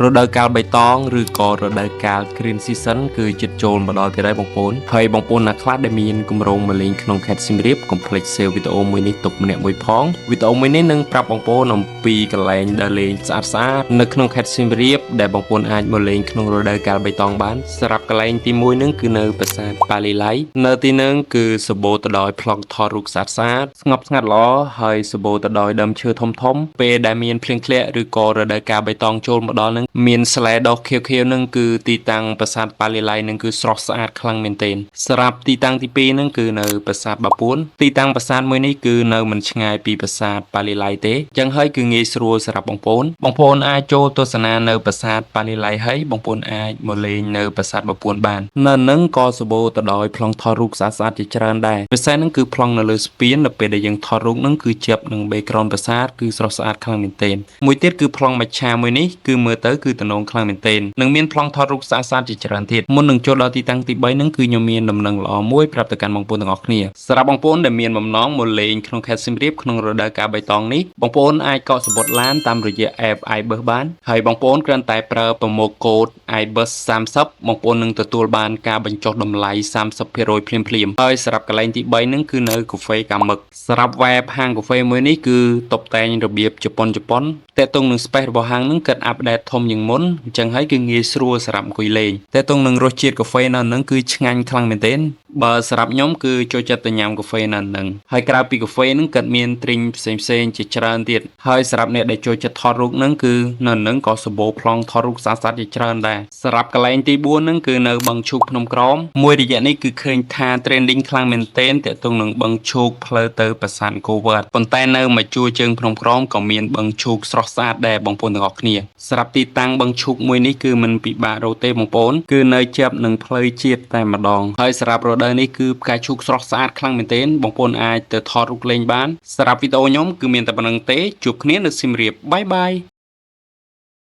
រដូវកាលបៃតងឬក៏រដូវកាល Green Season គឺជិតចូលមកដល់ទៀតហើយបងប្អូនហើយបងប្អូនណាខ្លះដែលមានគម្រោងមកលេងក្នុងខេត្តសៀមរាបកុំភ្លេច save វីដេអូមួយនេះទុកម្នាក់មួយផងវីដេអូមួយនេះនឹងប្រាប់បងប្អូនអំពីកន្លែងដើរលេងស្អាតស្អាតនៅក្នុងខេត្តសៀមរាបដែលបងប្អូនអាចមកលេងក្នុងរដូវកាលបៃតងបានសម្រាប់កន្លែងទី1នឹងគឺនៅប្រាសាទបាលីឡៃនៅទីនឹងគឺសម្បូរទៅដោយប្លង់ថតរូបស្អាតស្អាតស្ងប់ស្ងាត់ល្អហើយសម្បូរទៅដោយដើមឈើធំធំពេលដែលមានភ្លៀងធ្លាក់ឬក៏រដូវកាលបៃតងចូលមកដល់នឹងមានស្លែដុះខៀវៗនឹងគឺទីតាំងប្រាសាទបាលីឡៃនឹងគឺស្រស់ស្អាតខ្លាំងមែនទែនសម្រាប់ទីតាំងទី2នឹងគឺនៅប្រាសាទបាពួនទីតាំងប្រាសាទមួយនេះគឺនៅមិនឆ្ងាយពីប្រាសាទបាលីឡៃទេអញ្ចឹងហើយគឺងាយស្រួលសម្រាប់បងប្អូនបងប្អូនអាចចូលទស្សនានៅប្រាសាទបាលីឡៃហើយបងប្អូនអាចមកលេងនៅប្រាសាទបាពួនបាននៅនឹងក៏សម្បូរទៅដោយប្លង់ថតរូបស្អាតៗជាច្រើនដែរពិសេសនឹងគឺប្លង់នៅលើស្ពាននៅពេលដែលយើងថតរូបនឹងគឺជាប់នឹង background ប្រាសាទគឺស្រស់ស្អាតខ្លាំងមែនទែនមួយទៀតគឺប្លង់មច្ឆាមួយនេះគឺមើលទៅគឺតំណងខ្លាំងមែនទែននិងមានប្លង់ថតរូបស្អាតៗជាច្រើនទៀតមុននឹងចូលដល់ទីតាំងទី3នឹងគឺខ្ញុំមានដំណឹងល្អមួយប្រាប់ទៅកាន់បងប្អូនទាំងអស់គ្នាសម្រាប់បងប្អូនដែលមានបំណងមកលេងក្នុងខេត្តសៀមរាបក្នុងរដូវកាលបៃតងនេះបងប្អូនអាចកក់សំបុត្រឡានតាមរយៈ app iBus បានហើយបងប្អូនគ្រាន់តែប្រើ promo code iBus 30បងប្អូននឹងទទួលបានការបញ្ចុះតម្លៃ30%ភ្លាមៗហើយសម្រាប់កន្លែងទី3នឹងគឺនៅកាហ្វេកាមឹកសម្រាប់ vibe ហាងកាហ្វេមួយនេះគឺតុបតែងរបៀបជប៉ុនជប៉ុនតកតងនឹង space របស់ហាងនឹងគាត់ update ធំជាងមុនអញ្ចឹងហើយគឺងាយស្រួលសម្រាប់អង្គុយលេងតកតងនឹងរសជាតិកាហ្វេនៅនឹងគឺឆ្ងាញ់ខ្លាំងមែនទែនបើសម្រាប់ខ្ញុំគឺចូលចិត្តទៅញ៉ាំកាហ្វេនៅនឹងហើយក្រៅពីកាហ្វេនឹងគាត់មាន drink ផ្សេងផ្សេងៗជាច្រើនទៀតហើយសម្រាប់អ្នកដែលចូលចិត្តថតរូបនឹងគឺនៅនឹងក៏សម្បូរប្លង់ថតរូបស្អាតៗជាច្រើនដែរសម្រាប់កន្លែងទី4នឹងគឺនៅបឹងឈូកភ្នំក្រមមួយរយៈនេះគឺឃើញថា trending ខ្លាំងមែនទែនទាក់ទងនឹងបឹងឈូកផ្លូវទៅប្រាសាទអង្គរវត្តប៉ុន្តែនៅមួយជួរជើងភ្នំក្រមក៏មានបឹងឈូកស្រស់ស្អាតដែរបងប្អូនទាំងអស់គ្នាសម្រាប់ទីតាំងបឹងឈូកមួយនេះគឺមិនពិបាករកទេបងប្អូនគឺនៅជាប់នឹងផ្លូវជាតិតែម្ដងហើយសម្រាប់រដូវនេះគឺផ្កាឈូកស្រស់ស្អាតខ្លាំងមែនទែនបងប្អូនអាចទៅថតរូបលេងបានសម្រាប់វីដេអូខ្ញុំគឺមានតែប៉ុណ្ណឹងទេជួបគ្នានៅសៀមរាប bye bye.